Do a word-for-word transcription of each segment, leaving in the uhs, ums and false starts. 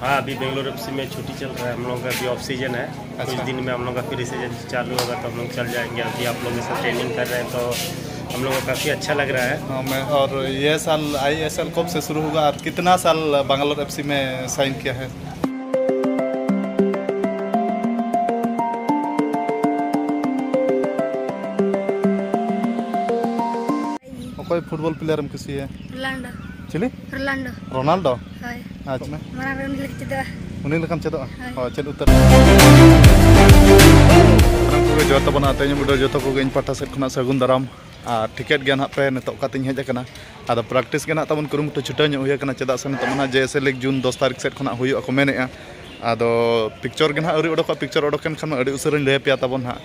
हाँ, अभी बेंगलोर एफसी में छुट्टी चल रहा है, हम लोगों का अभी ऑफ सीजन है। कुछ अच्छा। दिन में हम लोग का फिर सीजन चालू होगा, तो हम लोग चल जाएंगे। अभी आप लोगों के साथ ट्रेनिंग कर रहे हैं, तो हम लोगों को काफ़ी अच्छा लग रहा है। हाँ, मैं, और ये साल आईएसएल कब से शुरू होगा और कितना साल बैंगलोर एफसी में साइन किया है? ᱚᱠᱚᱭ ᱯᱷᱩᱴᱵᱚᱞ ᱯᱞᱮᱭᱟᱨ ᱮᱢ ᱠᱩᱥᱤᱭᱟᱭᱟ? ᱨᱳᱱᱟᱞᱰᱳ᱾ ᱪᱤᱞᱤ? ᱨᱳᱱᱟᱞᱰᱳ᱾ ᱨᱳᱱᱟᱞᱰᱳ? ᱦᱳᱭ᱾ ᱟᱪᱪᱷᱟ᱾ ᱢᱟᱨᱟᱝ ᱨᱮ ᱩᱱᱤ ᱞᱮᱠᱟ ᱪᱮᱫᱚᱜᱼᱟ᱾ ᱩᱱᱤ ᱞᱮᱠᱟᱢ ᱪᱮᱫᱚᱜᱼᱟ? ᱦᱳᱭ᱾ ᱦᱳᱭ, ᱪᱮᱫ ᱩᱛᱟᱹᱨ? ᱥᱟᱱᱟᱢ ᱠᱚᱜᱮ ᱡᱚᱦᱟᱨ ᱛᱟᱵᱚᱱᱟ, ᱛᱮᱦᱮᱧ video ᱡᱚᱛᱚ ᱠᱚᱜᱮ ᱤᱧ ᱯᱟᱦᱴᱟ ᱥᱮᱫ ᱠᱷᱚᱱᱟᱜ ᱥᱟᱹᱜᱩᱱ ᱫᱟᱨᱟᱢ᱾ ᱟᱨ ᱴᱤᱠᱤᱴ ᱜᱮ ᱱᱟᱦᱟᱜ ᱯᱮ ᱱᱤᱛᱚᱜ ᱚᱠᱟᱛᱮᱧ ᱦᱮᱡ ᱟᱠᱟᱱᱟ᱾ ᱟᱫᱚ ᱯᱨᱮᱠᱴᱤᱥ ᱜᱮ ᱱᱟᱦᱟᱜ ᱛᱟᱵᱚᱱ ᱠᱩᱨᱩᱢᱩᱴᱩ ᱪᱷᱩᱴᱟᱹᱣ ᱧᱚᱜ ᱦᱩᱭ ᱟᱠᱟᱱᱟ, ᱪᱮᱫᱟᱜ ᱥᱮ ᱱᱤᱛᱚᱜ ᱢᱟ ᱱᱟᱦᱟᱜ ᱡᱮ ᱮᱥ ᱮ ᱞᱤᱜᱽ ᱡᱩᱱ ᱫᱚᱥ ᱛᱟᱹᱨᱤᱠᱷ ᱥᱮᱫ ᱠᱷᱚᱱᱟᱜ ᱦᱩᱭᱩᱜᱼᱟ ᱠᱚ ᱢᱮᱱᱮᱫᱼᱟ᱾ ᱟᱫᱚ ᱯᱤᱠᱪᱚᱨ ᱜᱮ ᱱᱟᱦᱟᱜ ᱟᱹᱣᱨᱤ ᱚᱰᱚᱠᱚᱜᱼᱟ, ᱯᱤᱠᱪᱚᱨ ᱚᱰᱚᱠ ᱮᱱ ᱠᱷᱟᱱ ᱢᱟ ᱟᱹᱰᱤ ᱩᱥᱟᱹᱨᱟᱧ ᱞᱟᱹᱭ ᱟᱯᱮᱭᱟ ᱛᱟᱵᱚᱱ ᱱᱟᱦᱟᱜ᱾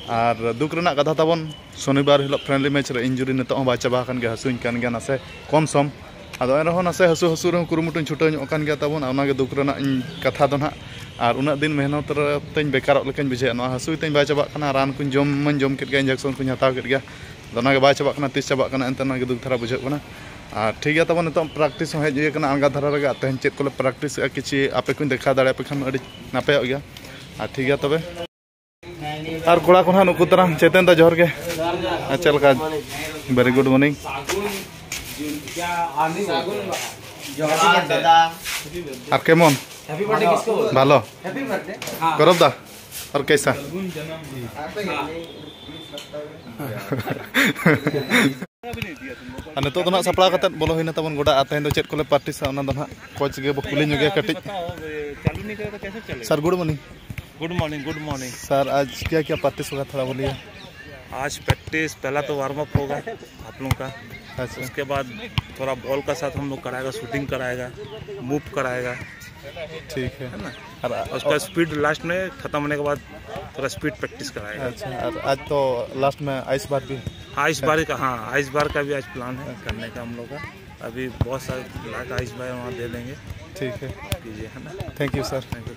ᱟᱨ ᱫᱩᱠ ᱨᱮᱱᱟᱜ ᱠᱟᱛᱷᱟ ᱛᱟᱵᱚᱱ, ᱥᱚᱱᱤᱵᱟᱨ ᱦᱤᱞᱳᱜ ᱯᱷᱨᱮᱱᱰᱞᱤ ᱢᱮᱪ ᱨᱮ ᱤᱧᱡᱩᱨᱤ ᱱᱤᱛᱚᱜ ᱦᱚᱸ ᱵᱟᱭ ᱪᱟᱵᱟ ᱟᱠᱟᱱ ᱜᱮᱭᱟ, ᱦᱟᱹᱥᱩᱧ ᱠᱟᱱ ᱜᱮᱭᱟ ᱱᱟᱥᱮ ᱠᱚᱢ ᱥᱚᱢ᱾ ᱟᱫᱚ ᱮᱱᱨᱮᱦᱚᱸ ᱱᱟᱥᱮ ᱦᱟᱹᱥᱩ ᱦᱟᱹᱥᱩ ᱨᱮᱦᱚᱸ ᱠᱩᱨᱩᱢᱩᱴᱩᱧ ᱪᱷᱩᱴᱟᱹᱣ ᱧᱚᱜ ᱟᱠᱟᱱ ᱜᱮᱭᱟ ᱛᱟᱵᱚᱱ, ᱟᱨ ᱚᱱᱟᱜᱮ ᱫᱩᱠ ᱨᱮᱱᱟᱜ ᱤᱧ ᱠᱟᱛᱷᱟ ᱫᱚ ᱱᱟᱦᱟᱜ᱾ ᱟᱨ ᱩᱱᱟᱹᱜ ᱫᱤᱱ ᱢᱮᱦᱱᱚᱛ ᱨᱮ ᱛᱤᱧ ᱵᱮᱠᱟᱨᱚᱜ ᱞᱮᱠᱟᱧ ᱵᱩᱡᱷᱟᱹᱣᱮᱫᱼᱟ᱾ ᱱᱚᱣᱟ ᱦᱟᱹᱥᱩ ᱛᱤᱧ ᱵᱟᱭ ᱪᱟᱵᱟᱜ ᱠᱟᱱᱟ, ᱨᱟᱱ ᱠᱚᱧ ᱡᱚᱢ ᱢᱟᱧ ᱡᱚᱢ ᱠᱮᱫ ᱜᱮᱭᱟ, ᱤᱧᱡᱮᱠᱥᱚᱱ ᱠᱚᱧ ᱦᱟᱛᱟᱣ ᱠᱮᱫ ᱜᱮᱭᱟ, ᱟᱫᱚ ᱚᱱᱟᱜᱮ ᱵᱟᱭ ᱪᱟᱵᱟᱜ ᱠᱟᱱᱟ᱾ ᱛᱤᱥ ᱪᱟᱵᱟᱜ ᱠᱟᱱᱟ ᱮᱱᱛᱮ ᱚᱱᱟᱜᱮ ᱫᱩᱠ ᱫᱷᱟᱨᱟ ᱵᱩᱡᱷᱟᱹᱜ ᱠᱟᱱᱟ᱾ ᱟᱨ ᱴᱷᱤᱠ ᱜᱮᱭᱟ ᱛᱟᱵᱚᱱ, ᱱᱤᱛᱚᱜ ᱯᱨᱮᱠᱴᱤᱥ ᱦᱚᱸ ᱦᱮᱡ ᱦᱩᱭ ᱟᱠᱟᱱᱟ ᱟᱬᱜᱟ ᱫᱷᱟᱨᱟ ᱨᱮᱜᱮ᱾ ᱟᱨ ᱛᱮᱦᱮᱧ ᱪᱮᱫ ᱠᱚᱞᱮ ᱯᱨᱮᱠᱴᱤᱥᱮᱜᱼᱟ, ᱠᱤᱪᱷᱤ ᱟᱯᱮ ᱠᱚᱧ ᱫᱮᱠᱷᱟᱣ ᱫᱟᱲᱮᱭᱟᱯᱮ ᱠᱷᱟᱱ ᱟᱹᱰᱤ ᱱᱟᱯᱟᱭᱚᱜ ᱜᱮᱭᱟ᱾ ᱟᱨ ᱴᱷᱤᱠ ᱜᱮᱭᱟ ᱛᱚᱵᱮ᱾ ᱟᱨ ᱠᱚᱲᱟ ᱠᱚ ᱱᱟᱦᱟᱜ ᱱᱩᱠᱩ ᱛᱟᱨᱟ᱾ ᱪᱮᱛᱚᱱ ᱫᱟ, ᱡᱚᱦᱟᱨ ᱜᱮ᱾ ᱟᱨ ᱪᱮᱫ ᱞᱮᱠᱟ? Very good morning. ᱟᱨ ᱠᱮᱢᱚᱱ? ভালো? গৌরব দা, আর কেসা? ᱟᱨ ᱱᱤᱛᱚᱜ ᱫᱚ ᱱᱟᱦᱟᱜ ᱥᱟᱯᱲᱟᱣ ᱠᱟᱛᱮᱫ ᱵᱚᱞᱚ ᱦᱩᱭᱱᱟ ᱛᱟᱵᱚᱱ ᱜᱚᱰᱟ᱾ ᱟᱨ ᱛᱮᱦᱮᱧ ᱫᱚ ᱪᱮᱫ ᱠᱚᱞᱮ ᱯᱨᱮᱠᱴᱤᱥᱟ, ᱚᱱᱟ ᱫᱚ ᱱᱟᱦᱟᱜ ᱠᱳᱪ ᱜᱮ ᱵᱚ ᱠᱩᱞᱤ ᱧᱚᱜᱮᱭᱟ ᱠᱟᱹᱴᱤᱡ᱾ Sir, good morning. Good morning, good morning. Sir, ᱟᱡ ᱠᱭᱟ ᱠᱭᱟ ᱯᱨᱮᱠᱴᱤᱥ ᱦᱳᱜᱟ, ᱛᱷᱚᱲᱟ ᱵᱚᱞᱤᱭᱮ᱾ आज प्रैक्टिस, पहला तो वार्म अप होगा आप लोगों का। अच्छा। उसके बाद थोड़ा बॉल का साथ हम लोग कराएगा, शूटिंग कराएगा, मूव कराएगा। ठीक है। है ना? और उसका स्पीड लास्ट में खत्म होने के बाद थोड़ा स्पीड प्रैक्टिस कराएगा। अच्छा, और आज तो लास्ट में आइस बार भी। हाँ, आइस बार का, हाँ, आइस बार का भी आज प्लान है करने का हम लोग का। अभी बहुत सारे लाख आइस बार वहाँ दे देंगे। ठीक है। कीजिए, है ना? Thank you, sir। Thank you।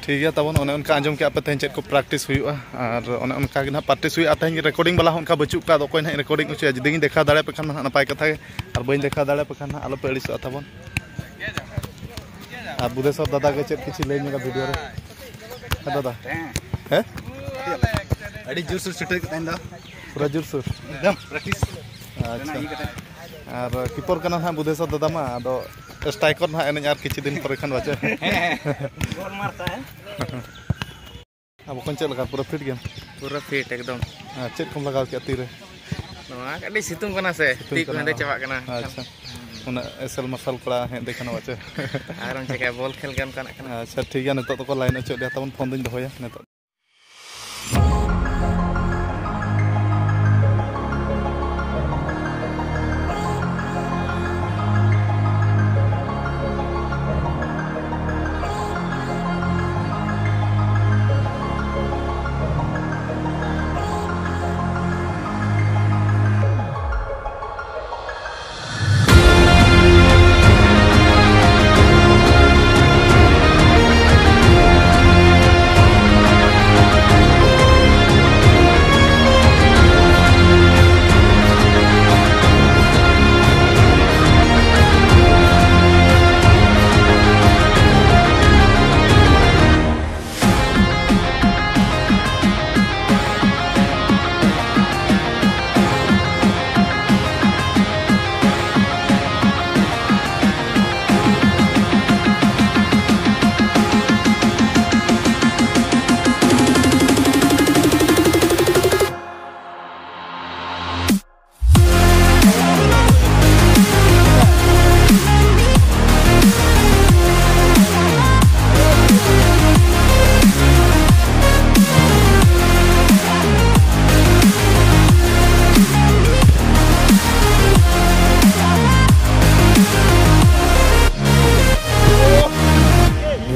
ᱴᱷᱤᱠ ᱜᱮᱭᱟ ᱛᱟᱵᱚᱱ, ᱚᱱᱮ ᱚᱱᱠᱟ ᱟᱸᱡᱚᱢ ᱠᱮᱜᱼᱟ ᱯᱮ ᱛᱮᱦᱮᱧ ᱪᱮᱫ ᱠᱚ ᱯᱨᱮᱠᱴᱤᱥ ᱦᱩᱭᱩᱜᱼᱟ, ᱟᱨ ᱚᱱᱮ ᱚᱱᱠᱟ ᱜᱮ ᱱᱟᱦᱟᱜ ᱯᱨᱮᱠᱴᱤᱥ ᱦᱩᱭᱩᱜᱼᱟ᱾ ᱛᱮᱦᱮᱧ ᱨᱮᱠᱚᱨᱰᱤᱝ ᱵᱟᱞᱟ ᱦᱚᱸ ᱚᱱᱠᱟ ᱵᱟᱹᱪᱩᱜ ᱠᱚᱣᱟ, ᱟᱫᱚ ᱚᱠᱚᱭ ᱱᱟᱦᱟᱜ ᱨᱮᱠᱚᱨᱰᱤᱝ ᱦᱚᱪᱚᱭᱟ? ᱡᱩᱫᱤ ᱜᱤᱧ ᱫᱮᱠᱷᱟᱣ ᱫᱟᱲᱮᱭᱟᱯᱮ ᱠᱷᱟᱱ ᱱᱟᱦᱟᱜ ᱱᱟᱯᱟᱭ ᱠᱟᱛᱷᱟ ᱜᱮ, ᱟᱨ ᱵᱟᱹᱧ ᱫᱮᱠᱷᱟᱣ ᱫᱟᱲᱮᱭᱟᱯᱮ ᱠᱷᱟᱱ ᱱᱟᱦᱟᱜ ᱟᱞᱚᱯᱮ ᱟᱹᱲᱤᱥᱚᱜᱼᱟ ᱛᱟᱵᱚᱱ᱾ ᱟᱨ ᱵᱩᱫᱷᱮᱥᱚᱨ ᱫᱟᱫᱟ ᱜᱮ ᱪᱮᱫ ᱠᱤᱪᱷᱩ ᱞᱟᱹᱭ ᱧᱚᱜᱟ ᱵᱷᱤᱰᱤᱭᱳ ᱨᱮ᱾ ᱦᱮᱸ ᱫᱟᱫᱟ᱾ ᱦᱮᱸ? ᱟᱹᱰᱤ ᱡᱳᱨᱥᱳᱨ ᱥᱮᱴᱮᱨ ᱠᱟᱛᱮ ᱫᱚ᱾ ᱯᱩᱨᱟᱹ ᱡᱳᱨᱥᱳᱨ᱾ ᱮᱠᱫᱚᱢ ᱯᱨᱮᱠᱴᱤᱥ᱾ ᱟᱪᱪᱷᱟ᱾ ᱚᱱᱟ ᱤᱭᱟᱹ ᱠᱟᱛᱮ᱾ ᱟᱨ ᱠᱤᱯᱚᱨ ᱠᱟᱱᱟ ᱱᱟᱦᱟᱜ ᱵᱩᱫᱷᱮᱥᱚᱨ ᱫᱟᱫᱟ ᱢᱟ, ᱟᱫᱚ ᱥᱴᱨᱟᱭᱠᱚᱨ ᱱᱟᱦᱟᱜ ᱮᱱᱮᱡ ᱟᱨ ᱠᱤᱪᱷᱩ ᱫᱤᱱ ᱯᱚᱨᱮ ᱠᱷᱟᱱ ᱵᱟᱪᱮ᱾ ᱦᱮᱸ, ᱦᱮᱸ᱾ ᱜᱳᱞ ᱢᱟᱨ ᱛᱟᱭ᱾ ᱟᱵᱚ ᱠᱷᱚᱱ ᱪᱮᱫ ᱞᱮᱠᱟ, ᱯᱩᱨᱟᱹ ᱯᱷᱤᱴ ᱜᱮᱭᱟᱢ? ᱯᱩᱨᱟᱹ ᱯᱷᱤᱴ ᱮᱠᱫᱚᱢ᱾ ᱟᱨ ᱪᱮᱫ ᱠᱚᱢ ᱞᱟᱜᱟᱣ ᱠᱮᱫᱼᱟ ᱛᱤ ᱨᱮ? ᱱᱚᱣᱟ ᱠᱟᱹᱴᱤᱡ ᱥᱤᱛᱩᱝ ᱠᱟᱱᱟ ᱥᱮ, ᱥᱤᱛᱩᱝ ᱛᱤ ᱠᱚ ᱠᱟᱱᱟ᱾ ᱦᱮᱸᱫᱮ ᱪᱟᱵᱟᱜ ᱠᱟᱱᱟ᱾ ᱟᱪᱪᱷᱟ᱾ ᱩᱱᱟᱹᱜ ᱮᱥᱮᱞ ᱢᱟᱨᱥᱟᱞ ᱠᱚᱲᱟ ᱦᱮᱡ ᱫᱮᱠᱷᱟᱱ ᱵᱟᱪᱮ᱾ ᱟᱨ ᱮᱢ ᱪᱤᱠᱟᱹᱭᱟ, ᱵᱚᱞ ᱠᱷᱮᱞ ᱜᱮ ᱚᱱᱠᱟᱱᱟᱜ ᱠᱟᱱᱟ᱾ ᱟᱪᱪᱷᱟ, ᱴᱷᱤᱠ ᱜᱮᱭᱟ, ᱱᱤᱛᱚᱜ ᱫᱚᱠᱚ ᱞᱟᱭᱤᱱ ᱚᱪᱚᱭᱮᱫ ᱞᱮᱭᱟ, ᱛᱟᱵᱚᱱ ᱯᱷᱳᱱ ᱫᱚᱧ ᱫᱚᱦᱚᱭᱟ ᱱᱤᱛᱚᱜ᱾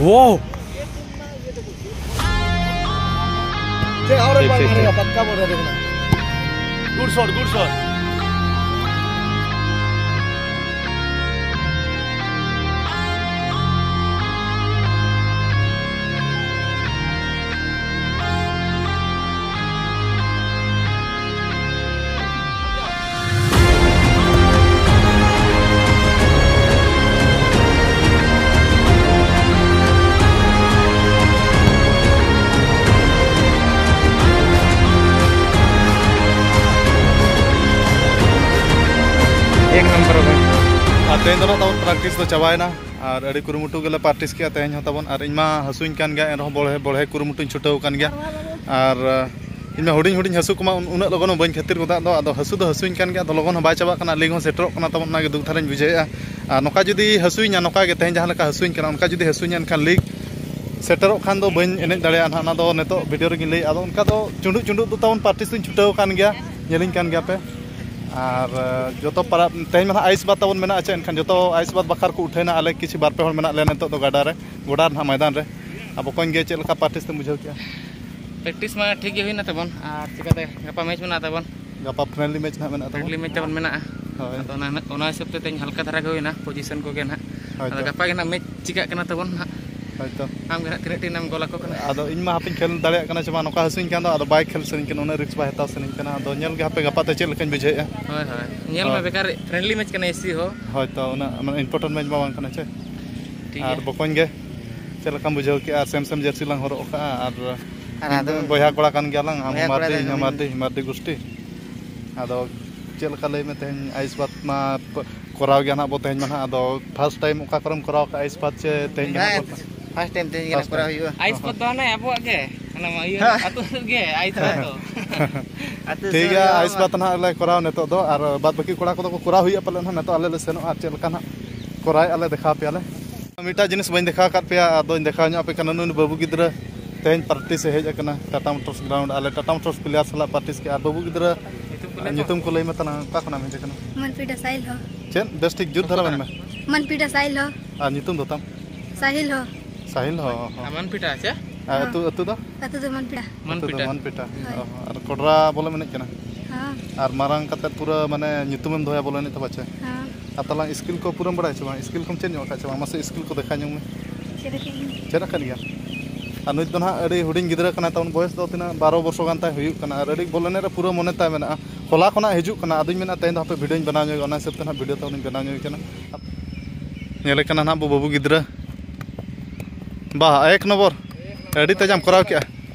Wow! ठीक, ठीक, ठीक। Good shot, good shot. ᱛᱮᱦᱮᱧ ᱫᱚ ᱱᱟᱜ ᱛᱟᱵᱚᱱ practice ᱫᱚ ᱪᱟᱵᱟᱭᱮᱱᱟ ᱟᱨ ᱟᱹᱰᱤ ᱠᱩᱨᱩᱢᱩᱴᱩ ᱜᱮᱞᱮ practice ᱠᱮᱜᱼᱟ ᱛᱮᱦᱮᱧ ᱦᱚᱸ ᱛᱟᱵᱚᱱ᱾ ᱟᱨ ᱤᱧ ᱢᱟ ᱦᱟᱹᱥᱩᱧ ᱠᱟᱱ ᱜᱮᱭᱟ, ᱮᱱᱨᱮᱦᱚᱸ ᱵᱚᱲᱦᱮ ᱵᱚᱲᱦᱮ ᱠᱩᱨᱩᱢᱩᱴᱩᱧ ᱪᱷᱩᱴᱟᱹᱣ ᱟᱠᱟᱱ ᱜᱮᱭᱟ᱾ ᱟᱨ ᱤᱧ ᱢᱟ ᱦᱩᱰᱤᱧ ᱦᱩᱰᱤᱧ ᱦᱟᱹᱥᱩ ᱠᱚᱢᱟ ᱩᱱᱟᱹᱜ ᱞᱚᱜᱚᱱ ᱦᱚᱸ ᱵᱟᱹᱧ ᱠᱷᱟᱹᱛᱤᱨ ᱜᱚᱫᱟᱜ ᱫᱚ᱾ ᱟᱫᱚ ᱦᱟᱹᱥᱩ ᱫᱚ ᱦᱟᱹᱥᱩᱧ ᱠᱟᱱ ᱜᱮᱭᱟ, ᱟᱫᱚ ᱞᱚᱜᱚᱱ ᱦᱚᱸ ᱵᱟᱭ ᱪᱟᱵᱟᱜ ᱠᱟᱱᱟ, ᱞᱤᱜᱽ ᱦᱚᱸ ᱥᱮᱴᱮᱨᱚᱜ ᱠᱟᱱᱟ ᱛᱟᱵᱚᱱ, ᱚᱱᱟᱜᱮ ᱫᱩᱠ ᱫᱷᱟᱨᱟᱧ ᱵᱩᱡᱷᱟᱹᱣᱮᱫᱼᱟ᱾ ᱟᱨ ᱱᱚᱝᱠᱟ ᱡᱩᱫᱤ ᱦᱟᱹᱥᱩᱧᱟ, ᱱᱚᱝᱠᱟ ᱜᱮ ᱛᱮᱦᱮᱧ ᱡᱟᱦᱟᱸ ᱞᱮᱠᱟ ᱦᱟᱹᱥᱩᱧ ᱠᱟᱱᱟ, ᱚᱱᱠᱟ ᱡᱩᱫᱤ ᱦᱟᱹᱥᱩᱧᱟ, ᱮᱱᱠᱷᱟᱱ ᱞᱤᱜᱽ ᱥᱮᱴᱮᱨᱚᱜ ᱠᱷᱟᱱ ᱫᱚ ᱵᱟᱹᱧ ᱮᱱᱮᱡ ᱫᱟᱲᱮᱭᱟᱜᱼᱟ ᱱᱟᱦᱟᱜ, ᱚᱱᱟ ᱫᱚ ᱱᱤᱛᱚᱜ video ᱨᱮᱜᱤᱧ ᱞᱟᱹᱭᱮᱫᱼᱟ᱾ ᱟᱫᱚ ᱚᱱᱠᱟ ᱫᱚ ᱪᱩᱸᱰᱩᱜ ᱪᱩᱸᱰᱩᱜ ᱫᱚ ᱛᱟᱵᱚᱱ practice ᱫᱚᱧ ᱪᱷᱩᱴᱟᱹᱣ ᱟᱠᱟᱱ ᱜᱮᱭᱟ, ᱧᱮᱞᱤᱧ ᱠᱟᱱ ᱜᱮᱭᱟ ᱯᱮ᱾ ᱟᱨ ᱡᱚᱛᱚ ᱯᱟᱨᱟ ᱛᱮᱦᱮᱧ ᱢᱟ ᱱᱟᱦᱟᱜ ice bath ᱛᱟᱵᱚᱱ ᱢᱮᱱᱟᱜᱼᱟ ᱪᱮ, ᱮᱱᱠᱷᱟᱱ ᱡᱚᱛᱚ ice bath ᱵᱟᱠᱷᱨᱟ ᱠᱚ ᱩᱴᱷᱟᱹᱭᱱᱟ᱾ ᱟᱞᱮ ᱠᱤᱪᱷᱩ ᱵᱟᱨ ᱯᱮ ᱦᱚᱲ ᱢᱮᱱᱟᱜ ᱞᱮᱭᱟ ᱱᱤᱛᱚᱜ ᱫᱚ ᱜᱟᱰᱟ ᱨᱮ, ᱜᱚᱰᱟ ᱨᱮ ᱱᱟᱦᱟᱜ ᱢᱚᱭᱫᱟᱱ ᱨᱮ᱾ ᱟᱨ ᱵᱚᱠᱚᱧ ᱜᱮ ᱪᱮᱫ ᱞᱮᱠᱟ practice ᱫᱚᱢ ᱵᱩᱡᱷᱟᱹᱣ ᱠᱮᱜᱼᱟ? Practice ᱢᱟ ᱴᱷᱤᱠ ᱜᱮ ᱦᱩᱭᱱᱟ ᱛᱟᱵᱚᱱ, ᱟᱨ ᱪᱤᱠᱟᱹᱛᱮ ᱜᱟᱯᱟ match ᱢᱮᱱᱟᱜᱼᱟ ᱛᱟᱵᱚᱱ᱾ ᱜᱟᱯᱟ friendly match ᱱᱟᱦᱟᱜ ᱢᱮᱱᱟᱜ ᱛᱟᱵᱚᱱ᱾ Friendly match ᱛᱟᱵᱚᱱ ᱢᱮᱱᱟᱜᱼᱟ᱾ ᱦᱳᱭ᱾ ᱟᱫᱚ ᱚᱱᱟ, ᱚᱱᱟ ᱦᱤᱥᱟᱹᱵ ᱛᱮ ᱛᱮᱦᱮᱧ ᱦᱟᱞᱠᱟ ᱫᱷᱟᱨᱟ ᱜᱮ ᱦᱩᱭᱱᱟ position ᱠᱚᱜᱮ ᱱᱟᱦᱟᱜ᱾ ᱦᱳᱭ ᱟᱫᱚ ᱛᱚ᱾ ᱜᱟᱯᱟ ᱜᱮ ᱱᱟᱦᱟᱜ match ᱪᱤᱠᱟᱹᱜ ᱠᱟᱱᱟ ᱛᱟᱵᱚᱱ ᱱᱟᱦᱟᱜ᱾ ᱦᱳᱭ ᱛᱚ᱾ ᱟᱢ ᱜᱮ ᱱᱟᱦᱟᱜ ᱛᱤᱱᱟᱹᱜ ᱴᱤᱢ ᱮᱢ ᱜᱳᱞ ᱟᱠᱚ ᱠᱟᱱᱟ? ᱟᱫᱚ ᱤᱧ ᱢᱟ ᱦᱟᱯᱮᱧ ᱠᱷᱮᱞ ᱫᱟᱲᱮᱭᱟᱜ ᱠᱟᱱᱟ ᱪᱮ ᱵᱟᱝ, ᱱᱚᱝᱠᱟ ᱦᱟᱹᱥᱩᱧ ᱠᱟᱱ ᱫᱚ, ᱟᱫᱚ ᱵᱟᱭ ᱠᱷᱮᱞ ᱥᱟᱹᱱᱟᱹᱧ ᱠᱟᱱᱟ, ᱩᱱᱟᱹᱜ risk ᱵᱟᱭ ᱦᱟᱛᱟᱣ ᱥᱟᱹᱱᱟᱹᱧ ᱠᱟᱱᱟ᱾ ᱟᱫᱚ ᱧᱮᱞ ᱜᱮ ᱦᱟᱯᱮ ᱜᱟᱯᱟ ᱛᱮ ᱪᱮᱫ ᱞᱮᱠᱟᱧ ᱵᱩᱡᱷᱟᱹᱣᱮᱫᱼᱟ᱾ ᱦᱳᱭ, ᱦᱳᱭ᱾ ᱧᱮᱞ ᱢᱮ ᱦᱳᱭ᱾ ᱵᱮᱠᱟᱨ friendly match ᱠᱟᱱᱟ ᱮᱥᱤ ᱦᱚᱸ᱾ ᱦᱳᱭ ᱛᱚ, ᱩᱱᱟᱹᱜ ᱢᱟᱱᱮ important match ᱢᱟ ᱵᱟᱝ ᱠᱟᱱᱟ ᱪᱮ᱾ ᱴᱷᱤᱠ ᱟᱨ ᱜᱮᱭᱟ᱾ ᱵᱚᱠᱚᱧ ᱜᱮ ᱪᱮᱫ ᱞᱮᱠᱟᱢ ᱵᱩᱡᱷᱟᱹᱣ ᱠᱮᱜᱼᱟ? Same same jersey ᱞᱟᱝ ᱦᱚᱨᱚᱜ ᱟᱠᱟᱜᱼᱟ ᱟᱨ ᱟᱨ ᱟᱫᱚ ᱵᱚᱭᱦᱟ ᱠᱚᱲᱟ ᱠᱟᱱ ᱜᱮᱭᱟᱞᱟᱝ, ᱟᱢ ᱵᱚᱭᱦᱟ ᱠᱚᱲᱟ ᱢᱟᱨᱰᱤ, ᱫᱚ ᱤᱧ ᱦᱚᱸ ᱢᱟᱨᱰᱤ, ᱢᱟᱨᱰᱤ ᱜᱩᱥᱴᱤ᱾ ᱟᱫᱚ ᱪᱮᱫ ᱞᱮᱠᱟ ᱞᱟᱹᱭ ᱢᱮ, ᱛᱮᱦᱮᱧ ice bath ᱢᱟ ᱯ-, ᱠᱚᱨᱟᱣ ᱜᱮᱭᱟ ᱱᱟᱦᱟᱜ ᱵᱚ ᱛᱮᱦᱮᱧ ᱢᱟ ᱱᱟᱦᱟᱜ᱾ ᱟᱫᱚ first time ᱚᱠᱟ ᱠᱚᱨᱮᱢ ᱠᱚᱨᱟᱣ ᱠᱟᱜᱼᱟ ice bath ᱪᱮ ᱛᱮᱦᱮᱧ ᱜᱮ ᱱᱟᱦᱟᱜ ᱦᱮᱸ, ᱠᱚᱨᱟᱣ? First time ᱛᱮᱦᱮᱧ ᱜᱮ first ᱠᱚᱨᱟᱣ time᱾ ᱦᱩᱭᱩᱜᱼᱟ᱾ Ice bath ᱫᱚ ᱦᱟᱱᱮ ᱟᱵᱚᱣᱟᱜ ᱜᱮ, ᱦᱟᱱᱮ ᱤᱭᱟᱹ ᱦᱮᱸ᱾ ᱟᱹᱛᱩ ᱥᱮᱫ ᱜᱮ ice bath ᱫᱚ᱾ ᱟᱹᱛᱩ ᱴᱷᱤᱠ ᱥᱩᱨ ᱜᱮᱭᱟ, ᱨᱮ ice ᱵᱟᱝ᱾ Bath ᱱᱟᱦᱟᱜ ᱞᱮ ᱠᱚᱨᱟᱣᱟ ᱱᱤᱛᱚᱜ ᱫᱚ, ᱟᱨ ᱵᱟᱫ ᱵᱟᱹᱠᱤ ᱠᱚᱲᱟ ᱠᱚᱫᱚ ᱠᱚ ᱠᱚᱨᱟᱣ ᱦᱩᱭᱩᱜᱼᱟ ᱯᱟᱞᱮ ᱱᱟᱦᱟᱜ᱾ ᱱᱤᱛᱚᱜ ᱟᱞᱮ ᱞᱮ ᱥᱮᱱᱚᱜᱼᱟ, ᱟᱨ ᱪᱮᱫ ᱞᱮᱠᱟ ᱱᱟᱦᱟᱜ ᱠᱚᱨᱟᱣᱮᱫᱼᱟ ᱞᱮ ᱫᱮᱠᱷᱟᱣ ᱟᱯᱮᱭᱟᱞᱮ᱾ ᱢᱤᱫᱴᱟᱜ ᱡᱤᱱᱤᱥ ᱵᱟᱹᱧ ᱫᱮᱠᱷᱟᱣ ᱟᱠᱟᱫ ᱯᱮᱭᱟ, ᱟᱫᱚᱧ ᱫᱮᱠᱷᱟᱣ ᱧᱚᱜ ᱟᱯᱮ ᱠᱟᱱᱟ᱾ ᱱᱩᱭ ᱵᱟᱹᱵᱩ ᱜᱤᱫᱽᱨᱟᱹ ᱛᱮᱦᱮᱧ practice ᱮ ᱦᱮᱡ ᱟᱠᱟᱱᱟ Tata Motors ground, ᱟᱞᱮ Tata Motors player ᱥᱟᱞᱟᱜ practice ᱠᱮᱜᱼᱟ᱾ ᱟᱨ ᱵᱟᱹᱵᱩ ᱜᱤᱫᱽᱨᱟᱹ ᱧᱩᱛᱩᱢ ᱠᱚ ᱞᱟᱹᱭ ᱢᱮ ᱛᱟᱞᱟᱝ, ᱚᱠᱟ ᱠᱷᱚᱱᱟᱜ ᱮᱢ ᱦᱮᱡ ᱟᱠᱟᱱᱟ? ᱢᱟᱱᱯᱤᱰᱟ ᱥᱟᱦᱤᱞ ᱦᱚ᱾ ᱪᱮᱫ? ᱵᱮᱥ ᱴᱷᱤᱠ ᱡᱳᱨ ᱫᱷᱟᱨᱟ ᱢᱮᱱ ᱢᱮ᱾ ᱢᱟᱱᱯᱤᱰᱟ ᱥᱟᱦᱤᱞ ᱦᱚ᱾ ᱟᱨ ᱧᱩᱛᱩᱢ ᱫᱚ ᱛᱟᱢ? ᱥᱟᱦᱤᱞ ᱦᱚ᱾ ᱥᱟᱦᱤᱞ ᱦᱚ, ᱦᱚ᱾ ᱟᱨ ᱢᱟᱱᱯᱤᱰᱟ ᱪᱮ? ᱟᱨ ᱦᱚᱸ᱾ ᱟᱹᱛᱩ, ᱟᱹᱛᱩ ᱫᱚ? ᱟᱹᱛᱩ ᱫᱚ ᱢᱟᱱᱯᱤᱰᱟ᱾ ᱟᱹᱛᱩ ᱫᱚ ᱢᱟᱱᱯᱤᱰᱟ᱾ ᱢᱟᱱᱯᱤᱰᱟ᱾ ᱦᱳᱭ᱾ ᱚ, ᱟᱨ ᱠᱚᱰᱨᱟ ᱵᱚᱞᱮ ᱢᱮᱱᱮᱡ ᱠᱟᱱᱟ? ᱦᱚᱸ᱾ ᱟᱨ ᱢᱟᱨᱟᱝ ᱠᱟᱛᱮ ᱯᱩᱨᱟᱹ ᱢᱟᱱᱮ ᱧᱩᱛᱩᱢᱮᱢ ᱫᱚᱦᱚᱭᱟ ᱵᱚᱞᱮ ᱮᱱᱮᱡ ᱛᱟᱵᱚ ᱪᱮ? ᱦᱚᱸ᱾ ᱟᱨ ᱛᱟᱞᱟᱝ skill ᱠᱚ ᱯᱩᱨᱟᱹᱢ ᱵᱟᱲᱟᱭᱟ ᱪᱮ ᱵᱟᱝ? Skill ᱠᱚᱢ ᱪᱮᱫ ᱧᱚᱜ ᱟᱠᱟᱫ ᱪᱮ ᱵᱟᱝ? ᱢᱟᱥᱮ skill ᱠᱚ ᱫᱮᱠᱷᱟᱣ ᱧᱚᱜ ᱢᱮ᱾ ᱪᱮᱫ ᱟᱠᱟᱫ ᱜᱤᱭᱟᱹᱧ᱾ ᱪᱮᱫ ᱟᱠᱟᱫ ᱜᱮᱭᱟ? ᱟᱨ ᱱᱩᱭ ᱫᱚ ᱱᱟᱦᱟᱜ ᱟᱹᱰᱤ ᱦᱩᱰᱤᱧ ᱜᱤᱫᱽᱨᱟᱹ ᱠᱟᱱᱟᱭ ᱛᱟᱵᱚᱱ, ᱵᱚᱭᱮᱥ ᱫᱚ ᱛᱤᱱᱟᱹᱜ? ᱵᱟᱨᱚ ᱵᱚᱨᱥᱚ ᱜᱟᱱ ᱛᱟᱭ ᱦᱩᱭᱩᱜ ᱠᱟᱱᱟ᱾ ᱟᱨ ᱟᱹᱰᱤ ᱵᱚᱞ ᱮᱱᱮᱡ ᱨᱮ ᱯᱩᱨᱟᱹ ᱢᱚᱱᱮ ᱛᱟᱭ ᱢᱮᱱᱟᱜᱼᱟ᱾ ᱦᱚᱞᱟ ᱠᱷᱚᱱᱟᱜ ᱦᱤᱡᱩᱜ ᱠᱟᱱᱟ᱾ ᱟᱫᱚᱧ ᱢᱮᱱᱟ ᱛᱮᱦᱮᱧ ᱫᱚ ᱦᱟᱯᱮ video ᱧ ᱵᱮᱱᱟᱣ ᱧᱚᱜᱼᱟ, ᱚᱱᱟ ᱦᱤᱥᱟᱹᱵ ᱛᱮ ᱱᱟᱦᱟᱜ video ᱛᱟᱵᱚᱱᱤᱧ ᱵᱮᱱᱟᱣ ᱧᱚᱜ ᱠᱟᱱᱟ᱾ ᱧᱮᱞᱮ ᱠᱟᱱᱟ ᱱᱟᱦᱟᱜ ᱵᱚ ᱵᱟᱹᱵᱩ ᱜᱤᱫᱽᱨᱟᱹ᱾ ᱵᱟ, ᱮᱠ ᱱᱚᱢᱵᱚᱨ᱾ ᱟᱹᱰᱤ ᱛᱟᱡᱟᱢ ᱠᱚᱨᱟᱣ ᱠᱮᱜᱼᱟ᱾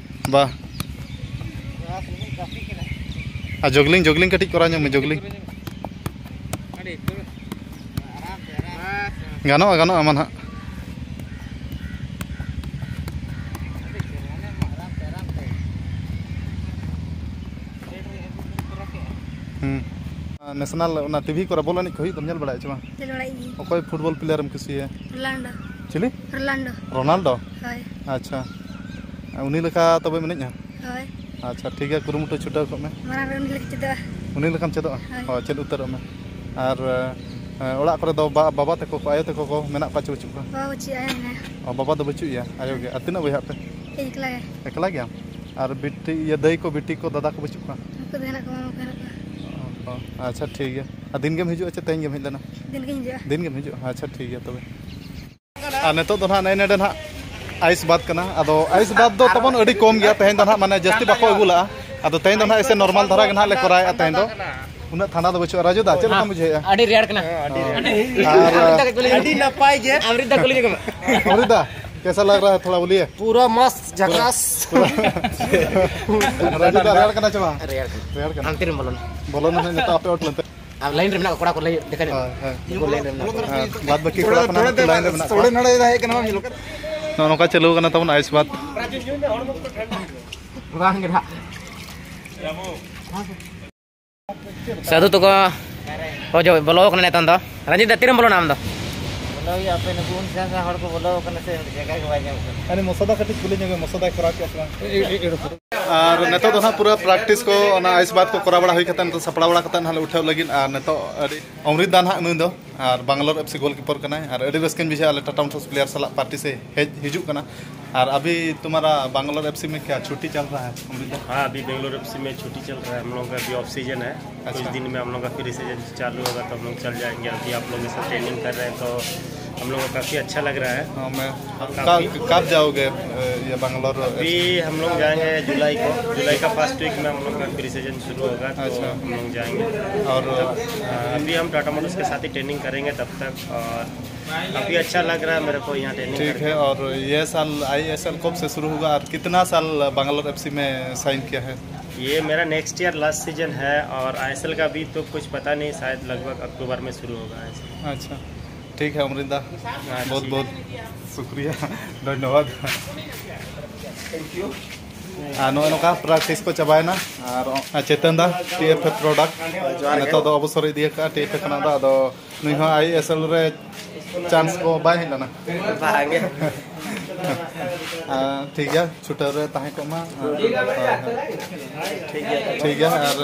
ᱵᱟ᱾ ᱟᱨ ᱡᱚᱜᱽᱞᱤᱝ, ᱡᱚᱜᱽᱞᱤᱝ ᱠᱟᱹᱴᱤᱡ ᱠᱚᱨᱟᱣ ᱧᱚᱜ ᱢᱮ, ᱡᱚᱜᱽᱞᱤᱝ᱾ ᱜᱟᱱᱚᱜᱼᱟ, ᱜᱟᱱᱚᱜᱼᱟ, ᱢᱟ ᱱᱟᱦᱟᱜ᱾ ᱦᱩᱸ᱾ ᱱᱮᱥᱱᱟᱞ ᱚᱱᱟ ᱴᱤᱵᱷᱤ ᱠᱚᱨᱮ ᱵᱚᱞ ᱮᱱᱮᱡ ᱠᱚ ᱦᱩᱭᱩᱜ ᱫᱚ ᱧᱮᱞ ᱵᱟᱲᱟᱭᱟ ᱪᱮ ᱵᱟᱝ? ᱧᱮᱞ ᱵᱟᱲᱟᱭᱮᱫ ᱜᱤᱭᱟᱹᱧ᱾ ᱚᱠᱚᱭ ᱯᱷᱩᱴᱵᱚᱞ ᱯᱞᱮᱭᱟᱨᱮᱢ ᱠᱩᱥᱤᱭᱟᱭᱟ? ᱨᱳᱱᱟᱞᱰᱳ᱾ ᱪᱤᱞᱤ? ᱨᱳᱱᱟᱞᱰᱳ᱾ ᱨᱳᱱᱟᱞᱰᱳ? ᱦᱳᱭ᱾ ᱟᱪᱪᱷᱟ᱾ ᱩᱱᱤ ᱞᱮᱠᱟ ᱛᱚᱵᱮᱢ ᱮᱱᱮᱡᱼᱟ? ᱦᱳᱭ᱾ ᱟᱪᱪᱷᱟ, ᱴᱷᱤᱠ ᱜᱮᱭᱟ, ᱠᱩᱨᱩᱢᱩᱴᱩ ᱪᱷᱩᱴᱟᱹᱣ ᱠᱚᱜ ᱢᱮ᱾ ᱢᱟᱨᱟᱝ ᱨᱮ ᱩᱱᱤ ᱞᱮᱠᱟ ᱪᱮᱫᱚᱜᱼᱟ᱾ ᱩᱱᱤ ᱞᱮᱠᱟᱢ ᱪᱮᱫᱚᱜᱼᱟ? ᱦᱳᱭ᱾ ᱦᱳᱭ, ᱪᱮᱫ ᱩᱛᱟᱹᱨᱚᱜ ᱢᱮ᱾ ᱟᱨ, ᱮ, ᱚᱲᱟᱜ ᱠᱚᱨᱮ ᱫᱚ ᱵᱟ-, ᱵᱟᱵᱟ ᱛᱟᱠᱚ ᱠᱚ, ᱟᱭᱳ ᱛᱟᱠᱚ ᱠᱚ ᱢᱮᱱᱟᱜ ᱠᱚᱣᱟ ᱪᱮ ᱵᱟᱹᱪᱩᱜ ᱠᱚᱣᱟ? ᱵᱟᱵᱟ ᱵᱟᱹᱪᱩᱜ, ᱟᱭᱳ ᱢᱮᱱᱟᱭᱟ᱾ ᱚ, ᱵᱟᱵᱟ ᱫᱚ ᱵᱟᱹᱪᱩᱜ ᱮᱭᱟ, ᱟᱭᱳ ᱜᱮ᱾ ᱟᱨ ᱛᱤᱱᱟᱹᱜ ᱵᱚᱭᱦᱟᱜ ᱟᱯᱮ? ᱤᱧ ᱮᱠᱞᱟ ᱜᱮ᱾ ᱮᱠᱞᱟ ᱜᱮᱭᱟᱢ? ᱟᱨ ᱵᱤᱴᱤ, ᱤᱭᱟᱹ, ᱫᱟᱹᱭ ᱠᱚ, ᱵᱤᱴᱤ ᱠᱚ, ᱫᱟᱫᱟ ᱠᱚ ᱵᱟᱹᱪᱩᱜ ᱠᱚᱣᱟ? ᱩᱱᱠᱩ ᱫᱚ ᱦᱮᱱᱟᱜ ᱠᱚᱣᱟ, ᱢᱟᱢᱟ ᱠᱚ ᱦᱮᱱᱟᱜ ᱠᱚᱣᱟ᱾ ᱚ, ᱟᱪᱪᱷᱟ, ᱴᱷᱤᱠ ᱜᱮᱭᱟ᱾ ᱟᱨ ᱫᱤᱱ ᱜᱮᱢ ᱦᱤᱡᱩᱜᱼᱟ ᱪᱮ ᱛᱮᱦᱮᱧ ᱜᱮᱢ ᱦᱮᱡ ᱞᱮᱱᱟ? ᱫᱤᱱ ᱜᱤᱧ ᱦᱤᱡᱩᱜᱼᱟ᱾ ᱫᱤᱱ ᱜᱮᱢ ᱦᱤᱡᱩᱜᱼᱟ? ᱟᱪᱪᱷᱟ, ᱴᱷᱤᱠ ᱜᱮᱭᱟ ᱛᱚᱵᱮ᱾ ᱟᱨ ᱱᱤᱛᱚᱜ ᱫᱚ ᱱᱟᱦᱟᱜ ᱱᱮᱜᱼᱮ ᱱᱮᱰᱮ ᱱᱟᱦᱟᱜ ᱟᱭᱤᱥ ᱵᱟᱛ ᱠᱟᱱᱟ᱾ ᱟᱫᱚ ᱟᱭᱤᱥ ᱵᱟᱛ ᱫᱚ ᱛᱟᱵᱚᱱ ᱟᱹᱰᱤ ᱠᱚᱢ ᱜᱮᱭᱟ, ᱛᱮᱦᱮᱧ ᱫᱚ ᱱᱟᱦᱟᱜ ᱢᱟᱱᱮ ᱡᱟᱹᱥᱛᱤ ᱵᱟᱠᱚ ᱟᱹᱜᱩ ᱞᱟᱜᱼᱟ᱾ ᱟᱫᱚ ᱛᱮᱦᱮᱧ ᱫᱚ ᱱᱟᱦᱟᱜ ᱮᱥᱮ ᱱᱚᱨᱢᱟᱞ ᱫᱷᱟᱨᱟ ᱜᱮ ᱱᱟᱦᱟᱜ ᱞᱮ ᱠᱚᱨᱟᱣᱮᱫᱼᱟ ᱛᱮᱦᱮᱧ ᱫᱚ᱾ ᱩᱱᱟᱹᱜ ᱴᱷᱟᱱᱰᱟ ᱫᱚ ᱵᱟᱹᱪᱩᱜᱼᱟ᱾ ᱨᱟᱡᱩ ᱫᱟ, ᱪᱮᱫ ᱞᱮᱠᱟᱢ ᱵᱩᱡᱷᱟᱹᱣᱮᱫᱼᱟ? ᱟᱹᱰᱤ ᱨᱮᱭᱟᱲ ᱠᱟᱱᱟ᱾ ᱟᱨ ᱟᱹᱰᱤ ᱱᱟᱯᱟᱭ ᱜᱮ᱾ ᱟᱢᱨᱤᱛ ᱫᱟ ᱠᱩᱞᱤ ᱧᱚᱜ ᱢᱮ᱾ ᱟᱢᱨᱤᱛ ᱫᱟ, ᱠᱮᱥᱟ ᱞᱟᱜ ᱨᱟᱦᱟ ᱦᱟᱭ ᱛᱷᱚᱲᱟ ᱵᱚᱞᱤᱭᱮ? ᱯᱩᱨᱟ ᱢᱟᱥᱛ ᱡᱷᱟᱠᱟᱥ᱾ ᱨᱟᱡᱩ ᱫᱟ, ᱨᱮᱭᱟᱲ ᱠᱟᱱᱟ ᱪᱮ ᱵᱟᱝ? ᱨᱮᱭᱟᱲ ᱠᱟᱱᱟ᱾ ᱨᱮᱭᱟᱲ ᱠᱟᱱᱟ᱾ ᱦᱟᱱᱛᱮ ᱨᱮᱢ ᱵᱚᱞᱚᱱᱟ᱾ ᱵᱚᱞᱚᱱᱟ ᱱᱟᱦᱟᱜ ᱱᱤᱛᱚᱜ ᱟᱯᱮ ᱟᱣᱩᱴ ᱞᱮᱱ ᱯᱮ᱾ ᱟᱨ ᱞᱟᱭᱤᱱ ᱨᱮ ᱢᱮᱱᱟᱜ ᱠᱚ ᱠᱚᱲᱟ ᱠᱚ ᱞᱟᱹᱭ ᱫᱮᱠᱷᱟᱣ ᱧᱚᱜ᱾ ᱦᱳᱭ, ᱦᱳᱭ᱾ ᱦᱮᱸ, ᱵᱟᱫ ᱵᱟᱹᱠᱤ ᱠᱚᱲᱟ ᱠᱚ ᱱᱟᱦᱟᱜ ᱱᱤᱛᱚᱜ ᱞᱟᱭᱤᱱ ᱨᱮ ᱢᱮᱱᱟᱜ ᱠᱚᱣᱟ᱾ ᱱᱚᱜᱼᱚ ᱱᱚᱝᱠᱟ ᱪᱟᱹᱞᱩ ᱠᱟᱱᱟ ᱛᱟᱵᱚᱱ ᱟᱭᱤᱥ ᱵᱟᱛ᱾ ᱵᱟᱝ ᱜᱮ ᱱᱟᱦᱟᱜ᱾ ᱥᱟᱹᱫᱷᱩ ᱛᱟᱠᱚ ᱠᱚ ᱡᱚ-, ᱵᱚᱞᱚ ᱠᱟᱱᱟ ᱱᱤᱛᱚᱝ ᱫᱚ᱾ ᱨᱟᱡᱤᱛ ᱫᱟ, ᱛᱤᱨᱮᱢ ᱵᱚᱞᱚᱱᱟ ᱟᱢ ᱫᱚ? ᱵᱚᱞᱚ ᱦᱩᱭᱩᱜᱼᱟ, ᱟᱯᱮ ᱱᱩᱠᱩ ᱩᱱ ᱥᱮᱬᱟ ᱥᱮᱬᱟ ᱦᱚᱲ ᱠᱚ ᱵᱚᱞᱚ ᱠᱟᱱᱟ ᱥᱮ, ᱡᱟᱭᱜᱟ ᱜᱮ ᱵᱟᱭ ᱧᱟᱢᱚᱜ ᱠᱟᱱᱟ᱾ ᱟᱨᱮ ᱢᱚᱥᱟᱫᱟ ᱠᱟᱹᱴᱤᱡ ᱠᱩᱞᱤ ᱧᱚᱜ ᱢᱮ, ᱢᱚᱥᱟᱫᱟᱭ ᱠᱚᱨᱟᱣ ᱠᱮᱜᱼᱟ ᱥᱮ ᱵᱟᱝ? ᱟᱨ ᱱᱤᱛᱚᱜ ᱫᱚ ᱱᱟᱦᱟᱜ ᱯᱩᱨᱟᱹ ᱯᱨᱮᱠᱴᱤᱥ ᱠᱚ, ᱚᱱᱟ ᱟᱭᱤᱥ ᱵᱟᱛ ᱠᱚ ᱠᱚᱨᱟᱣ ᱵᱟᱲᱟ ᱦᱩᱭ ᱠᱟᱛᱮ, ᱱᱤᱛᱚᱜ ᱥᱟᱯᱲᱟᱣ ᱵᱟᱲᱟ ᱠᱟᱛᱮ ᱱᱟᱦᱟᱜ ᱞᱮ ᱩᱴᱷᱟᱹᱣ ᱞᱟᱹᱜᱤᱫ᱾ ᱟᱨ ᱱᱤᱛᱚᱜ ᱟᱹᱰᱤ ᱚᱢᱨᱤᱛ ᱫᱟ ᱱᱟᱦᱟᱜ ᱱᱩᱭ ᱫᱚ, ᱟᱨ ᱵᱟᱝᱜᱟᱞᱳᱨ ᱮᱯᱷ ᱥᱤ ᱜᱳᱞᱠᱤᱯᱟᱨ ᱠᱟᱱᱟᱭ᱾ ᱟᱨ ᱟᱹᱰᱤ ᱨᱟᱹᱥᱠᱟᱹᱧ ᱵᱩᱡᱷᱟᱹᱣᱟ ᱟᱞᱮ ᱴᱟᱴᱟ ᱢᱳᱴᱚᱨᱥ ᱯᱞᱮᱭᱟᱨ ᱥᱟᱞᱟᱜ ᱯᱟᱨᱴᱤ ᱥᱮ ᱦᱮᱡ ᱦᱤᱡᱩᱜ ᱠᱟᱱᱟ᱾ ᱟᱨ ᱟᱵᱷᱤ ᱛᱩᱢᱦᱟᱨᱟ ᱵᱟᱝᱜᱟᱞᱳᱨ ᱮᱯᱷ ᱥᱤ ᱢᱮ ᱠᱭᱟ ᱪᱷᱩᱴᱴᱤ ᱪᱟᱞ ᱨᱟᱦᱟ ᱦᱟᱭ, ᱚᱢᱨᱤᱛ ᱫᱟ? हाँ, अभी बेंगलोर एफसी में छुट्टी चल रहा है हम लोगों का, अभी ऑफ सीजन है। अच्छा। कुछ दिन में हम लोगों का प्री सीजन चालू होगा, तो हम लोग चल जाएंगे। अभी आप लोगों के साथ ट्रेनिंग कर रहे हैं, तो हम लोगों को काफ़ी अच्छा लग रहा है। हाँ, मैं काफी। कब, कब जाओगे, अ, ये बैंगलोर? अभी हम लोग जाएंगे जुलाई को, जुलाई का फर्स्ट वीक में हम लोग का प्री सीजन शुरू होगा, तो अच्छा। हम लोग जाएंगे। और हाँ, अभी हम टाटा मोटर्स के साथ ही ट्रेनिंग करेंगे तब तक, और काफ़ी अच्छा लग रहा है मेरे को यहाँ ट्रेनिंग ठीक करके। है, और ये साल आईएसएल कब से शुरू होगा और कितना साल बैंगलोर एफसी में साइन किया है? ये मेरा नेक्स्ट ईयर लास्ट सीजन है, और आईएसएल का अभी तो कुछ पता नहीं, शायद लगभग अक्टूबर में शुरू होगा ऐसे। अच्छा, ᱴᱷᱤᱠ ᱦᱮ ᱚᱢᱨᱤᱱ ᱫᱟ, ᱵᱚᱦᱩᱛ ᱵᱚᱦᱩᱛ ᱥᱩᱠᱨᱤᱭᱟ, ᱫᱷᱚᱱᱭᱚᱵᱟᱫ᱾ ᱟᱨ ᱱᱚᱜᱼᱚᱭ ᱱᱚᱝᱠᱟ ᱯᱨᱮᱠᱴᱤᱥ ᱠᱚ ᱪᱟᱵᱟᱭᱮᱱᱟ᱾ ᱟᱨ ᱪᱮᱛᱚᱱ ᱫᱟ, ᱴᱤ ᱮᱯᱷ ᱮ ᱯᱨᱚᱰᱟᱠᱴ, ᱱᱤᱛᱚᱜ ᱫᱚ ᱚᱵᱚᱥᱚᱨ ᱤᱫᱤ ᱟᱠᱟᱫᱼᱟ ᱴᱤ ᱮᱯᱷ ᱮ ᱠᱷᱚᱱᱟᱜ ᱫᱚ᱾ ᱟᱫᱚ ᱱᱩᱭ ᱦᱚᱸ ᱟᱭ ᱮᱥ ᱮᱞ ᱨᱮ ᱪᱟᱱᱥ ᱠᱚ ᱵᱟᱭ ᱦᱮᱡ ᱞᱮᱱᱟ᱾ ᱵᱟᱝᱜᱮ᱾ ᱟᱨ ᱴᱷᱤᱠ ᱜᱮᱭᱟ, ᱪᱷᱩᱴᱟᱹᱣ ᱨᱮ ᱛᱟᱦᱮᱸ ᱠᱚᱜ ᱢᱟ᱾ ᱴᱷᱤᱠ ᱜᱮᱭᱟ᱾ ᱴᱷᱤᱠ ᱜᱮᱭᱟ᱾ ᱟᱨ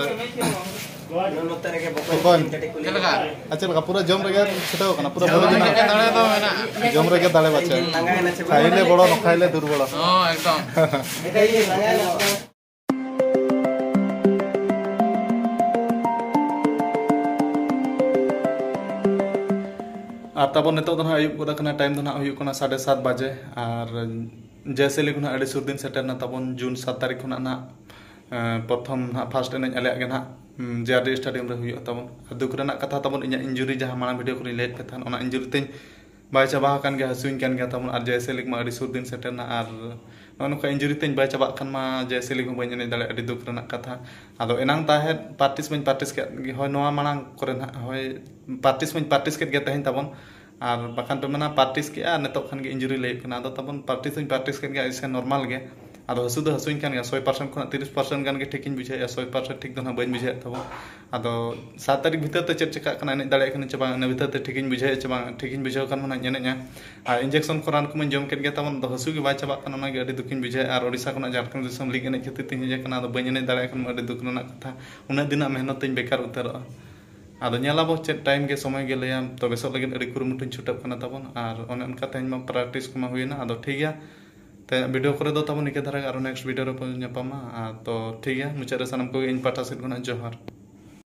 ᱱᱚᱛᱮ ᱨᱮᱜᱮ ᱵᱚᱠᱚᱧ ᱚᱠᱚᱭ? ᱠᱟᱹᱴᱤᱡ ᱠᱩᱞᱤ ᱪᱮᱫ ᱞᱮᱠᱟ? ᱟᱨ ᱪᱮᱫ ᱞᱮᱠᱟ? ᱯᱩᱨᱟᱹ ᱡᱚᱢ ᱨᱮᱜᱮ ᱪᱷᱩᱴᱟᱹᱣ ᱠᱟᱱᱟ, ᱯᱩᱨᱟᱹ ᱵᱷᱟᱹᱜᱤ ᱡᱚᱢ ᱨᱮᱜᱮ ᱫᱟᱲᱮ ᱫᱚ ᱢᱮᱱᱟᱜᱼᱟ᱾ ᱡᱚᱢ ᱨᱮᱜᱮ ᱫᱟᱲᱮ ᱵᱟᱪᱷᱟ᱾ ᱞᱟᱸᱜᱟᱭᱮᱱᱟ ᱪᱮ ᱵᱟᱝ? ᱠᱷᱟᱭᱞᱮ ᱵᱚᱲᱚ, ᱱᱚᱠᱷᱟᱭᱞᱮ ᱫᱩᱨᱵᱚᱲᱚ᱾ ᱦᱚᱸ, ᱮᱠᱫᱚᱢ᱾ ᱟᱨ ᱛᱟᱵᱚᱱ ᱱᱤᱛᱚᱜ ᱫᱚ ᱱᱟᱦᱟᱜ ᱟᱹᱭᱩᱵ ᱜᱚᱫ ᱟᱠᱟᱱᱟ, ᱴᱟᱭᱤᱢ ᱫᱚ ᱱᱟᱦᱟᱜ ᱦᱩᱭᱩᱜ ᱠᱟᱱᱟ ᱥᱟᱲᱮ ᱥᱟᱛ ᱵᱟᱡᱮ᱾ ᱟᱨ ᱡᱮᱭᱥᱮ ᱞᱤᱜᱽ ᱱᱟᱦᱟᱜ ᱟᱹᱰᱤ ᱥᱩᱨ ᱫᱤᱱ ᱥᱮᱴᱮᱨ ᱮᱱᱟ ᱛᱟᱵᱚᱱ, ᱡᱩᱱ ᱥᱟᱛ ᱛᱟᱹᱨᱤᱠᱷ ᱠᱷᱚᱱᱟᱜ ᱱᱟᱦᱟᱜ, ᱮᱸ, ᱯᱨᱚᱛᱷᱚᱢ ᱱᱟᱦᱟᱜ ᱯᱷᱟᱥᱴ ᱮᱱᱮᱡ ᱟᱞᱮᱭᱟᱜ ᱜᱮ ᱱᱟᱦᱟᱜ, ᱩᱸ, ᱡᱮ ᱟᱨ ᱰᱤ ᱥᱴᱮᱰᱤᱭᱟᱢ ᱨᱮ ᱦᱩᱭᱩᱜᱼᱟ ᱛᱟᱵᱚᱱ᱾ ᱟᱨ ᱫᱩᱠ ᱨᱮᱱᱟᱜ ᱠᱟᱛᱷᱟ ᱛᱟᱵᱚᱱ, ᱤᱧᱟᱹᱜ ᱤᱱᱡᱩᱨᱤ ᱡᱟᱦᱟᱸ ᱢᱟᱲᱟᱝ ᱵᱷᱤᱰᱤᱭᱳ ᱠᱚᱨᱮᱧ ᱞᱟᱹᱭᱮᱫ ᱯᱮ ᱛᱟᱦᱮᱸᱫ, ᱚᱱᱟ ᱤᱱᱡᱩᱨᱤ ᱛᱤᱧ ᱵᱟᱭ ᱪᱟᱵᱟ ᱟᱠᱟᱱ ᱜᱮᱭᱟ, ᱦᱟᱹᱥᱩᱧ ᱠᱟᱱ ᱜᱮᱭᱟ ᱛᱟᱵᱚᱱ᱾ ᱟᱨ ᱡᱮᱭᱥᱮ ᱞᱤᱜᱽ ᱢᱟ ᱟᱹᱰᱤ ᱥᱩᱨ ᱫᱤᱱ ᱥᱮᱴᱮᱨ ᱮᱱᱟ, ᱟᱨ ᱱᱚᱜᱼᱚ ᱱᱚᱝᱠᱟ ᱤᱱᱡᱩᱨᱤ ᱛᱤᱧ ᱵᱟᱭ ᱪᱟᱵᱟᱜ ᱠᱷᱟᱱ ᱢᱟ ᱡᱮᱭᱥᱮ ᱞᱤᱜᱽ ᱦᱚᱸ ᱵᱟᱹᱧ ᱮᱱᱮᱡ ᱫᱟᱲᱮᱭᱟᱜᱼᱟ, ᱟᱹᱰᱤ ᱫᱩᱠ ᱨᱮᱱᱟᱜ ᱠᱟᱛᱷᱟ᱾ ᱟᱫᱚ ᱮᱱᱟᱝ ᱛᱟᱦᱮᱸᱫ ᱯᱨᱮᱠᱴᱤᱥ ᱢᱟᱧ ᱯᱨᱮᱠᱴᱤᱥ ᱠᱮᱫ ᱜᱮ, ᱦᱳᱭ, ᱱᱚᱣᱟ ᱢᱟᱲᱟᱝ ᱠᱚᱨᱮ ᱱᱟᱦᱟᱜ, ᱦᱳᱭ, ᱯᱨᱮᱠᱴᱤᱥ ᱢᱟᱧ ᱯᱨᱮᱠᱴᱤᱥ ᱠᱮᱫ ᱜᱮ ᱛᱮᱦᱮᱧ ᱛᱟᱵᱚᱱ᱾ ᱟᱨ ᱵᱟᱠᱷᱟᱱ ᱯᱮ ᱢᱮᱱᱟ ᱯᱨᱮᱠᱴᱤᱥ ᱠᱮᱜᱼᱟ, ᱱᱤᱛᱚᱜ ᱠᱷᱟᱱ ᱜᱮ ᱤᱱᱡᱩᱨᱤ ᱞᱟᱹᱭᱚᱜ ᱠᱟᱱᱟ᱾ ᱟᱫᱚ ᱛᱟᱵᱚᱱ ᱯᱨᱮᱠᱴᱤᱥ ᱦᱚᱸᱧ ᱯᱨᱮᱠᱴᱤᱥ ᱠᱮᱫ ᱜᱮᱭᱟ, ᱤᱥᱮ ᱱᱚᱨᱢᱟᱞ ᱜᱮ᱾ ᱟᱫᱚ ᱦᱟᱹᱥᱩ ᱫᱚ ᱦᱟᱹᱥᱩᱧ ᱠᱟᱱ ᱜᱮᱭᱟ, ᱥᱚᱭ ᱯᱟᱨᱥᱮᱱᱴ ᱠᱷᱚᱱᱟᱜ ᱛᱤᱨᱤᱥ ᱯᱟᱨᱥᱮᱱᱴ ᱜᱟᱱ ᱜᱮ ᱴᱷᱤᱠᱤᱧ ᱵᱩᱡᱷᱟᱹᱣᱮᱫᱼᱟ, ᱥᱚᱭ ᱯᱟᱨᱥᱮᱱᱴ ᱴᱷᱤᱠ ᱫᱚ ᱱᱟᱦᱟᱜ ᱵᱟᱹᱧ ᱵᱩᱡᱷᱟᱹᱣᱮᱫ ᱛᱟᱵᱚᱱ᱾ ᱟᱫᱚ ᱥᱟᱛ ᱛᱟᱹᱨᱤᱠᱷ ᱵᱷᱤᱛᱟᱹᱨ ᱛᱮ ᱪᱮᱫ ᱪᱤᱠᱟᱹᱜ ᱠᱟᱱᱟ, ᱮᱱᱮᱡ ᱫᱟᱲᱮᱭᱟᱜ ᱠᱟᱱᱟᱧ ᱪᱮ ᱵᱟᱝ, ᱤᱱᱟᱹ ᱵᱷᱤᱛᱟᱹᱨ ᱛᱮ ᱴᱷᱤᱠᱤᱧ ᱵᱩᱡᱷᱟᱹᱣᱮᱫᱼᱟ ᱪᱮ ᱵᱟᱝ, ᱴᱷᱤᱠᱤᱧ ᱵᱩᱡᱷᱟᱹᱣ ᱠᱷᱟᱱ ᱢᱟ ᱱᱟᱦᱟᱜ ᱮᱱᱮᱡᱼᱟ᱾ ᱟᱨ ᱤᱧᱡᱮᱠᱥᱚᱱ ᱠᱚ ᱨᱟᱱ ᱠᱚᱢᱟᱧ ᱡᱚᱢ ᱠᱮᱫ ᱜᱮᱭᱟ ᱛᱟᱵᱚᱱ, ᱟᱫᱚ ᱦᱟᱹᱥᱩ ᱜᱮ ᱵᱟᱭ ᱪᱟᱵᱟᱜ ᱠᱟᱱᱟ, ᱚᱱᱟᱜᱮ ᱟᱹᱰᱤ ᱫᱩᱠᱤᱧ ᱵᱩᱡᱷᱟᱹᱣᱮᱫᱼᱟ᱾ ᱟᱨ ᱳᱰᱤᱥᱟ ᱠᱷᱚᱱᱟᱜ ᱡᱷᱟᱲᱠᱷᱚᱸᱰ ᱫᱤᱥᱚᱢ ᱞᱤᱜᱽ ᱮᱱᱮᱡ ᱠᱷᱟᱹᱛᱤᱨ ᱛᱤᱧ ᱦᱮᱡ ᱟᱠᱟᱱᱟ, ᱟᱫᱚ ᱵᱟᱹᱧ ᱮᱱᱮᱡ ᱫᱟᱲᱮᱭᱟᱜ ᱠᱷᱟᱱ ᱢᱟ ᱟᱹᱰᱤ ᱫᱩᱠ ᱨᱮᱱᱟᱜ ᱠᱟᱛᱷᱟ᱾ ᱩᱱᱟᱹᱜ ᱫᱤᱱᱟᱜ ᱢᱮᱦᱱᱚᱛ ᱛᱤᱧ ᱵᱮᱠᱟᱨ ᱩᱛᱟᱹᱨᱚᱜᱼᱟ᱾ ᱟᱫᱚ ᱧᱮᱞ ᱟᱵᱚ ᱪᱮᱫ ᱴᱟᱭᱤᱢ ᱜᱮ ᱥᱚᱢᱚᱭ ᱜᱮ ᱞᱟᱹᱭᱟ, ᱛᱚ ᱵᱮᱥᱚᱜ ᱞᱟᱹᱜᱤᱫ ᱟᱹᱰᱤ ᱠᱩᱨᱩᱢᱩᱴᱩᱧ ᱪᱷᱩᱴᱟᱹᱜ ᱠᱟᱱᱟ ᱛᱟᱵᱚᱱ᱾ ᱟᱨ ᱚᱱᱮ ᱚᱱᱠᱟ ᱛᱮᱦᱮᱧ ᱢᱟ ᱯᱨᱮᱠᱴᱤᱥ ᱠᱚᱢᱟ ᱦᱩᱭᱮᱱᱟ, ᱟᱫᱚ ᱴᱷᱤᱠ ᱜᱮᱭᱟ, ᱛᱮᱦᱮᱧᱟᱜ ᱵᱷᱤᱰᱤᱭᱳ ᱠᱚᱨᱮ ᱫᱚ ᱛᱟᱵᱚᱱ ᱱᱤᱠᱟᱹ ᱫᱷᱟᱨᱟ ᱜᱮ, ᱟᱨᱚ ᱱᱮᱠᱥᱴ ᱵᱷᱤᱰᱤᱭᱳ ᱨᱮᱵᱚᱱ ᱧᱟᱯᱟᱢᱟ᱾ ᱟᱨ ᱛᱚ ᱴᱷᱤᱠ ᱜᱮᱭᱟ, ᱢᱩᱪᱟᱹᱫ ᱨᱮ ᱥᱟᱱᱟᱢ ᱠᱚᱜᱮ ᱤᱧ ᱯᱟᱦᱴᱟ ᱥᱮᱫ ᱠᱷᱚᱱᱟᱜ ᱡᱚᱦᱟᱨ᱾